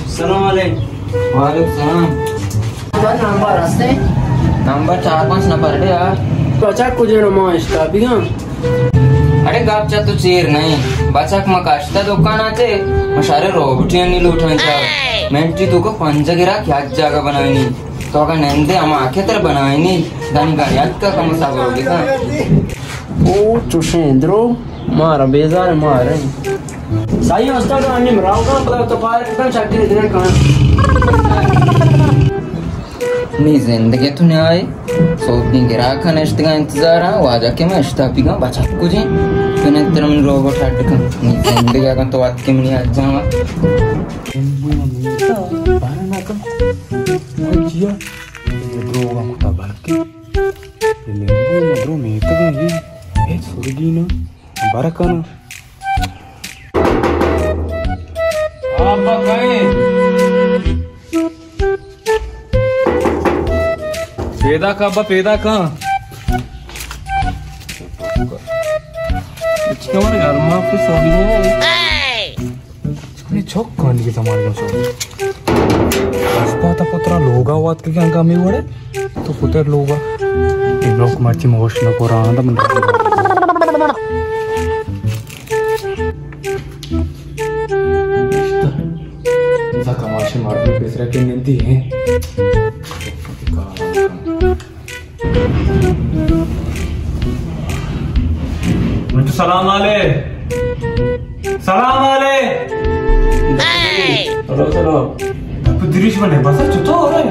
السلام علیکم۔ وعلیکم السلام۔ تمہارا نمبر ہستے؟ نمبر چار پانچ نفر دے یار۔ بچک کجے رو ما اشتاپی گا۔ اڑے گپ چا تو چیر نہیں۔ بچک ما کاشتا دکان آتے، ما شارے روبوٹی انی لوٹاں چا۔ منٹی تو کو پنجا گرا کیا جاگہ بنائنی۔ تو اگا نندے ہما آکے تر بنائنی۔ دانی گاڑی اتکا کم صبر ہو گیا۔ او چوشیں درو، مارا بیزار مارے۔ سائی استاد انی مراو کا پدا تو پار کتن چکر دینا کان۔ نی زندگی تو نہ آئے۔ سوتنی گراک نشتگا انتظار ہاں، واجہ کہ میں اشتاپی گا بچک کجیں۔ تو نے تر من روبوٹ ہٹ کن۔ نی زندگی کن تو وقت کے منی اجاں۔ بارے نہ کن۔ چیا؟ دروگا کتا بلکہ۔ لیمبو مدرو میتگ ایں، ہچ سرگی نہ، برکن۔ آپ کہیں؟ پیدا کا با، پیدا کا۔ اچ کمر گرما پہ سرگی نہ۔ چکنے چک کانی کے سامان کا سو۔ اسپاتا پترا لوگا وات کے کیا کمی وڑے؟ تو پتر لوگا۔ اے لوگ مرچی موش نہ کو رہا تھا من۔ زکا ماشی مردم پیسرا کے نندی ہیں۔ من تو سلام علیک۔ سلام علیک۔ ہلو، سلام۔ تو دریش بنے بس چطور ہے؟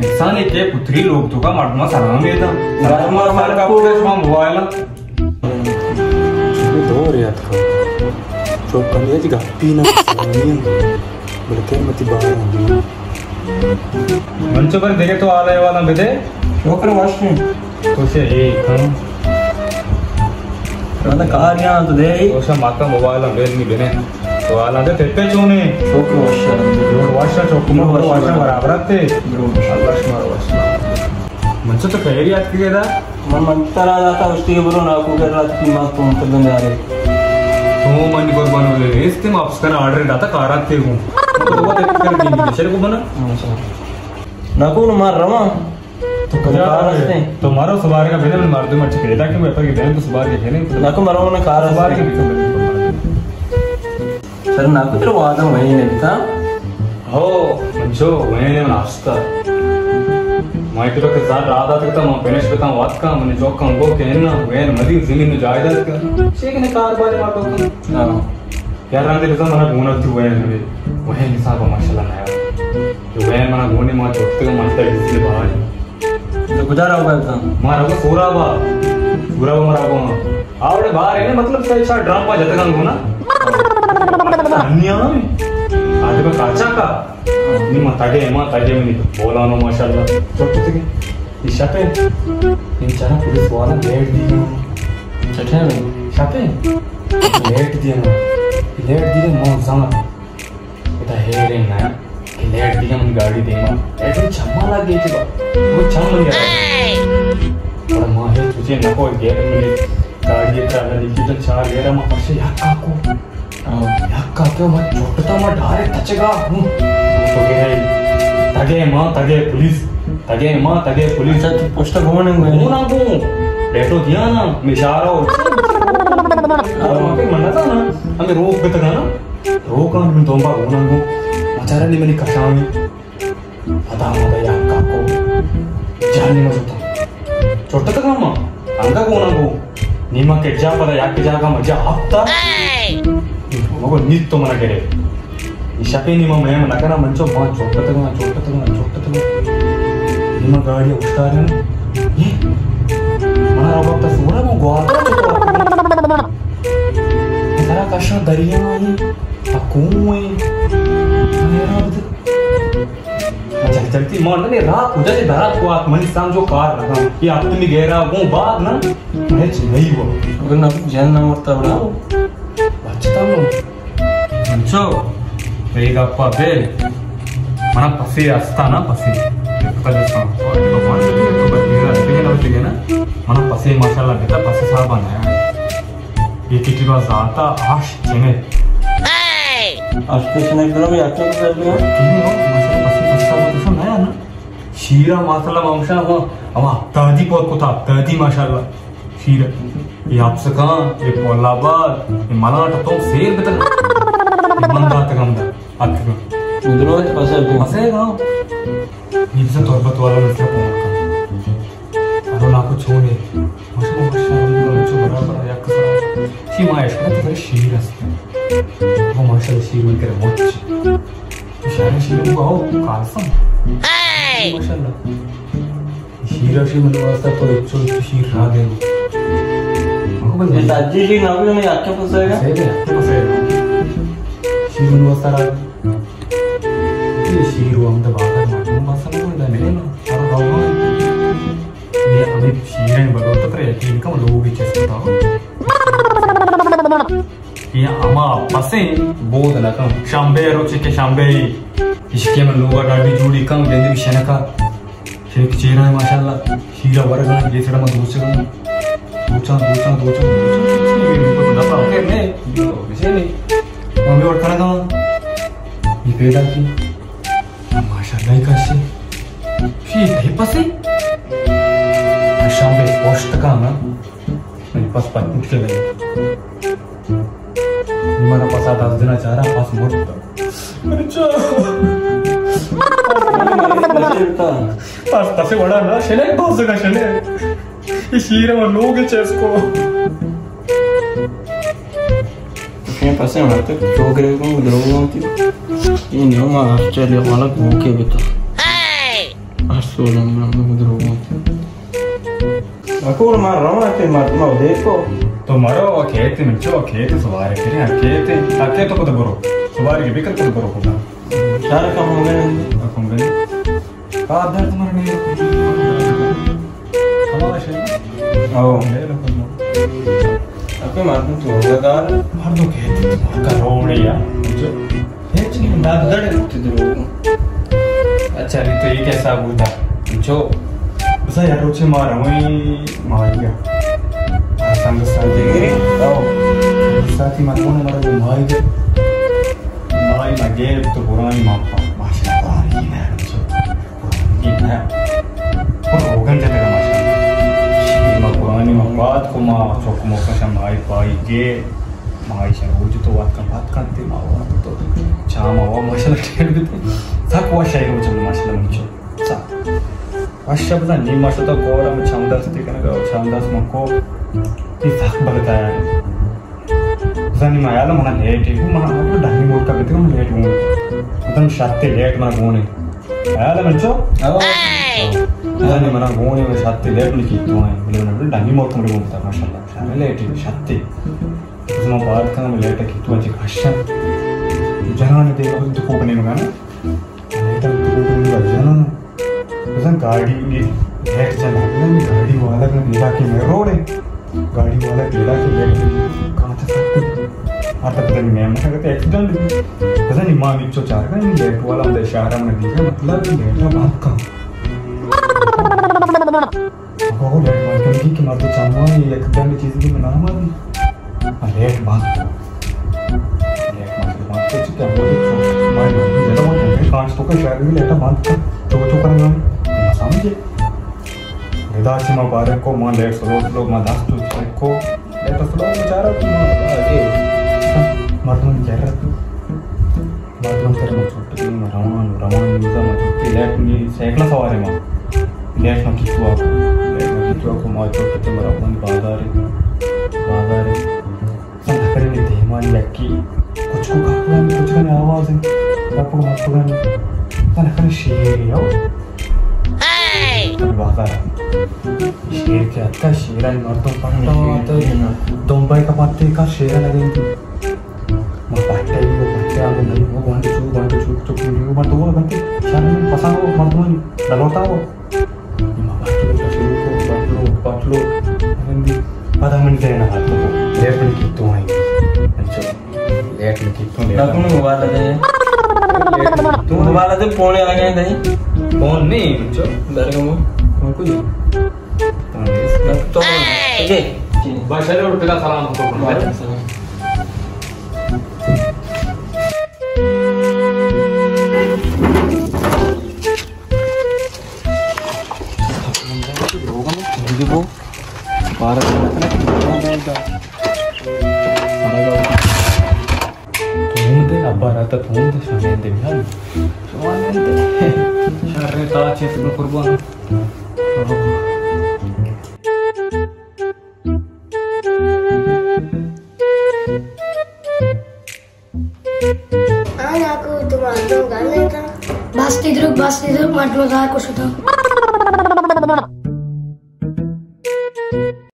انسان ایک کے پتری لوگ تو کا مردما سلام دیتا۔ سلام سر کا پوچھ ما موبائل۔ دور یاد کر۔ چوک کنی ہے جی گپی نہ سلامی۔ بلکہ متی بار ہوں۔ منچو پر دیگه تو آلا والا بدے۔ شکر واشیں۔ تو سے اے کم۔ والا کار یہاں تو دے۔ تو سے ماتا موبائل بیل نہیں بنے۔ تو آلا دے تے پہ چونے۔ شکر واشا۔ جوڑ واشا چوک میں واشا برابر تے۔ اللہ شمار واشا۔ منچو تو خیریت کی دا؟ من، من ترا داتا اشتی برو ناکو کر رات کی ماں تو تو دن دارے۔ تو من قربان ولے، اس تے واپس کنا آرڈر داتا کارات تے ہوں۔ تو تو وقت کر دی، شر کو بنا؟ ناکو نو مار رواں۔ تو کجا کار رہے؟ تو مارو سوار کا بنا، من مار دو، من چکے دا کہ میں پر کے بنا تو سوار کے بنا۔ ناکو مارو نا کار سوار کے بنا۔ سر ناکو تر وعدہ وین نبتا۔ ہو، منچو وین من آستا۔ مائے تو کہ زار رات آتے کتا، من پنش بتا وات کا، من جو کم گو کہ نا، وین مدی زمین جائیداد کا۔ چیک نے کاروبار ما تو کم۔ ہاں۔ یار رندے بزن منا گونا تو وین نے۔ وین حساب ماشاءاللہ نیا۔ جو وین منا گونے ما چوٹتے من تا بزی بھائی۔ تو کجا رہا ہوگا تھا؟ مارا کو سورا با۔ سورا با مارا کو۔ آوڑے باہر ہے نا، مطلب، سہی شاہ ڈرام پا جتگان کو نا۔ انیا نا میں۔ آج با کاچا کا۔ نی ما تگے، ما تگے منی بولانو ماشاءاللہ۔ چوٹ تگے۔ یہ شپے۔ ان چارا پولیس والا لیٹ دی۔ چٹھے میں۔ شپے۔ لیٹ دی نا۔ لیٹ دی ما زان۔ ادا ہیرے نہ کہ لیٹ دیگا من گاڑی دیما۔ لیٹ من چما لگ گئی تھی با۔ وہ چم من گیا۔ اور ماں ہے تجھے نہ کوئی گیٹ میں گاڑی اترا نہ دیکھی تو چار گیرا ما پشے یک کاکو۔ یک کاکو ما چوٹتا ما ڈارے تچگا ہوں۔ تو گئے تگے ماں تگے پولیس۔ تگے ماں تگے پولیس۔ اچھا، تو پشتا گون ہے گون۔ گون آ گون۔ بیٹو دیا نا، مشارا ہو۔ اور وہاں پہ منتا نا، ہمیں روک بتگا نا۔ روکاں من دومبا گوناں گوں، مچارا نی منی کشاں۔ پدا مدا یک کاکو جانی مزتا۔ چوٹتگا ما انگا گوناں گوں، نیما کجا پدا یک جاگا مجا ہفتا۔ مگو نیت تو منا گرے۔ نی شپے نیما میں منا کرا منچو ما چوٹتگا، چوٹتگا، چوٹتگا۔ نیما گاڑی اشتارے نا۔ منا رو وقت سورا مو گوارا۔ سرا کشاں دریا ایں، آ کوہ ایں، میرا بد۔ جل جلتی مان نے راہ کجا سے درا کو آت منی سام جو کار لگا۔ یہ آپ تمی گہرا گوں بعد نا، ہچ نہیں ہوا۔ اگر نہ جان نہ مرتا بڑا۔ بچتا ہوں۔ انچو، یہ گپا بے۔ منا پسی استا نا پسی۔ پتہ جسا۔ تو بھگوان سے تو بس میرا دینا نا۔ منا پسی ماشاءاللہ بیتا پسی صاحب آنا ہے۔ یہ کٹی با ذاتا آش جنے۔ اسٹیشن ایک دنوں میں آتے ہیں سر؟ کہیں ہو؟ ماشاءاللہ، پسے پسا وہ تو نیا نا۔ شیرا ماشاءاللہ، ماشاءاللہ، ہما، ہما دادی پور کتا، دادی ماشاءاللہ۔ شیرا۔ یہ حبس کان، یہ پولا بار، یہ ملاٹ تو سیر بتن۔ یہ من دات گم دا، اتکا۔ ادرو پسے کو۔ پسے گاؤں۔ یہ بزن تربت والا مسئلہ پون کن۔ ارو ناکو چونے۔ ماشاءاللہ، ماشاءاللہ، چو برابر یک سر۔ چی ما عشق تو شیر است۔ وہ ماشاءاللہ شیر من کرے موچ۔ شیر، شیر کو آؤ، کالسم۔ ماشاءاللہ۔ شیر شیر من واسطہ تو چو شیر را دے۔ مکو بس یہ داجی شیر نہ بھی ہمیں آکے پسے گا۔ صحیح ہے، آکے پسے گا۔ شیر من واسطہ را دے۔ یہ شیر وہ ہم تو بازار میں بس ہم کو دے ملے نا۔ ارو بابا۔ یہ ہمیں شیریں بلوت پر یقین کم لوگ چست تھا۔ یہ ہما پسیں بود نہ کن۔ شنبے روچے کہ شنبے ہی۔ عشقے من لوگا ڈاڈی جوڑی کن، گندی بھی شنکا۔ شنک چیرا ہے ماشاءاللہ۔ شیرا ورگا، یہ سڑا ما دوچگا۔ دوچاں، دوچاں، دوچاں، دوچاں۔ یہ دفعہ خیر نہیں۔ یہ تو کسی نہیں۔ ہمیں اور کھانا کھانا۔ یہ پیدا کی۔ ماشاءاللہ، یہ کشے۔ شی تئی پسے؟ شام بے پوشت کا نا۔ من پس پتنت کے لگے۔ مارا پسا دس دنا چارا پس مرتا۔ اچھا۔ پس پسے وڑا نا، شلے پس کا شلے۔ یہ شیر ہے، وہ لوگ ہے چیز کو۔ کہیں پسے مرتے چوکرے کو دروگ ہوتی۔ یہ نیو ما آسٹریلیا والا بھوکے بیتا۔ ہر سولہ ما دروگ ہوتی۔ اکور ما رواں کہ مردم دیکھو۔ تو مرو، کھیت من چو، کھیت سوار کریں، کھیت، کھیت تو کد برو۔ سوار کے بکر کد برو کدا۔ شہر کم ہو گئے۔ کم ہو گئے۔ پاد درد مر نہیں۔ ہمارا شے۔ او۔ اپنے مردم تو ہوگا دار۔ مردم کہتے تو مر کا روڑے یا۔ جو۔ ہچ نہیں، داد دڑ۔ تو دروگ۔ اچھا، نہیں تو یہ کیسا بوتا؟ جو۔ بس یار، روچے مار ہوئی ماریا۔ سنگ ساتھی۔ او۔ سنگ ساتھی مردم مر ماریا۔ مائی ما گیب تو پرانی ماپا۔ ماشاءاللہ، یہ نہ ہے۔ قرآن کی نہ۔ پر روگن جتگا ماشاءاللہ۔ شیر ما قرآنی ما پاد کو ما چوک موکا شا مائی پائی گے۔ مائی شا روچ تو وات کن بات کن تے ما وات تو چا ما وا ماشاءاللہ ٹھیک بیتے۔ سک وا شاعر ہو چلو ماشاءاللہ منچو۔ سک۔ وش بزن نیم ماشاءاللہ کورا من چم دست کنگا چم دست من کو۔ یہ سک بلتا ہے۔ زنی ما یالا منا لیٹ ہے، منا مطلب ڈنی ملک کا بیتے، منا لیٹ گون۔ مطلب شاتے لیٹ منا گون ہے۔ یالا من چو؟ او۔ زنی منا گون ہے، شاتے لیٹ منا کیتو ہے۔ بلے منا ڈنی ملک منا گون بتا، ماشاءاللہ۔ شاتے لیٹ ہے، شاتے۔ زما بات کنا لیٹ کیتو ہے، چک ہشن۔ جنان دے، مطلب تو کو بنے مگانا۔ لیٹ تو کو بنے مگانا۔ بزن گاڑی لیٹ جنا، بزن گاڑی والا کا نیلا کے میں روڈ ہے، گاڑی والا نیلا کے لیٹ کہاں تھا سب کچھ آتا، پتہ نہیں میں مجھے کہتے ایکسیڈنٹ بھی۔ بزن امام ایک چو چار کا لیٹ والا ہم اشارہ میں دیکھا، مطلب لیٹ بند کم۔ وہ لیٹ بند کم کی کہ مردو چاہوں یہ ایکسیڈنٹ چیز بھی نہ ہماری۔ لیٹ بند۔ لیٹ بند، بند کر چکے ہیں، وہ تو مارے بند، زیادہ بند ہے، کانچ تو کا شاید بھی لیٹ بند کر، چوک چوک کرنے والے، سمجھے؟ ردا چی ما بارے کو، ما لیٹ سلو سلو، ما دست تو چیک کو، لیٹ سلو بیچارہ کو، ما آگے۔ مردم کہہ رہا، مردم کہہ رہا، ما چھوٹے، ما روان، روان، ما چھوٹے، لیٹ نہیں، سائیکل سوارے ما۔ لیٹ ما کیتوا کو، لیٹ ما کیتوا کو، ما چھوٹے، ما روان بازار، بازار۔ سن ہکرے دیمان یکی کچکو کپگانی کچکانی آواز انت۔ کپگ مپگانی۔ سن ہکرے شیر یو۔ بازار۔ شیر کہ اتکا، شیرانی مردم پٹا تو دمبئی کا پتے کا شیر لگے۔ ما پٹے بھی پٹے آگے نہیں، وہ گوانڈ چو، گوانڈ چو، چو، چو، گوانڈ تو وہ گھنٹے شاید پسند ہو مردمانی، ڈلوتا ہو۔ ما پاچلو، پاچلو، پاچلو، پاچلو۔ رندی پدا من ذہن آت تو، لیٹ من کیتو آئی۔ انچو، لیٹ من کیتو، لیٹ۔ نہ، تم موبائل دے۔ تو موبائل دے، فون آ گئے دے۔ فون نہیں، انچو۔ در کمو، فون کو جی۔ فون دے۔ نہ، تو، اوکے۔ بس، چلو، پدا سلام کو۔ وعلیکم السلام۔ ابا راتا پون دے، شما نندے بیان. شما نندے. شر تا چیت میں قربان. آ ناکو، تو مردم گل اتاں. باستی دروگ، باستی دروگ، مردم زار کو شتاں.